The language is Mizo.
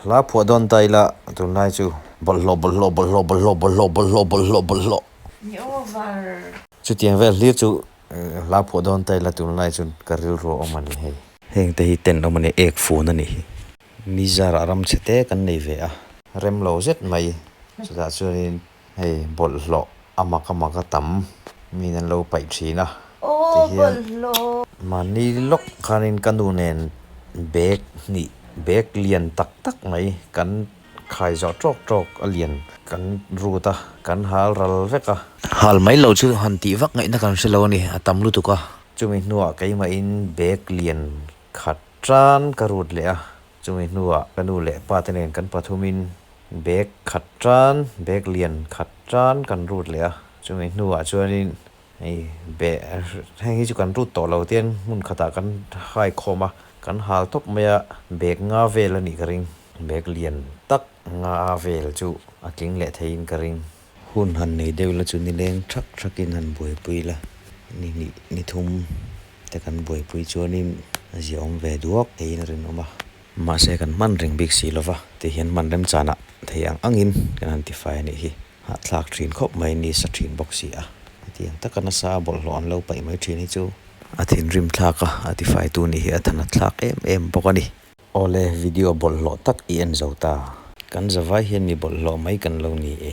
Hla phuah dawn ta ila tunlai chu bawlhhlawh bawlhhlawh bawlhhlawh bawlhhlawh bawlhhlawh bawlhhlawh bawlhhlawh bawlhhlawh. Ni over. Chutiang vel hlir chu hla phuah dawn ta ila tunlai chu ka rilru a awm a ni hei. Heng te hi ten awm a ni, ek fun a ni hi. Ni zarah ram chhe te kan nei ve a. Rem lo zet mai. Chutah chuanin hei bawlhhlawh a mak a mak a tam min an lo paih thin a. Aw bawlhhlawh. Mahni lawk khanin ka nu nen bag hnih bag lian tak tak mai kan khai zawh tawk tawk a lian kan rut a, kan hal ral vek a. Hal mai lo chu han tih vak ngaihna kan hre lo a ni, a tam lutuk a. Chumi hnuah keimahin bag lian khat tan ka rut leh a, chumi hnuah ka nu leh pa te nen kan pathumin bag khat tan, bag lian khat tan kan rut leh a, chumi hnuah chuanin hei be heng hi chu kan rut tawh lo tian hmun khatah kan hai khawm a, kan hal tawp mai a, bag nga vel a nih ka ring, bag lian tak nga vel chu a tling leh theiin ka ring. Hun han nei deuh la chu nileng thak thakin han buaipui la, ni hnih ni thum te kan buaipui chuanin a ziaawm ve duak theiin a rinawm a. Mahse kan hman reng bik si lova tihian hman remchanah thei ang angin kan han tifai a nih hi. Hahthlak thin khawp mai ni sa thin bawk si a. Hetiang taka nasa a bawlhhlawh an lo paih mai thin hi chu a thinrim thlak a, a tifaitu nih hi a thanat thlak em em bawk a ni. Awle, video bawlhhlawh tak i en zo ta. Kan zavai hian mi bawlhhlawh mai kan lo ni e.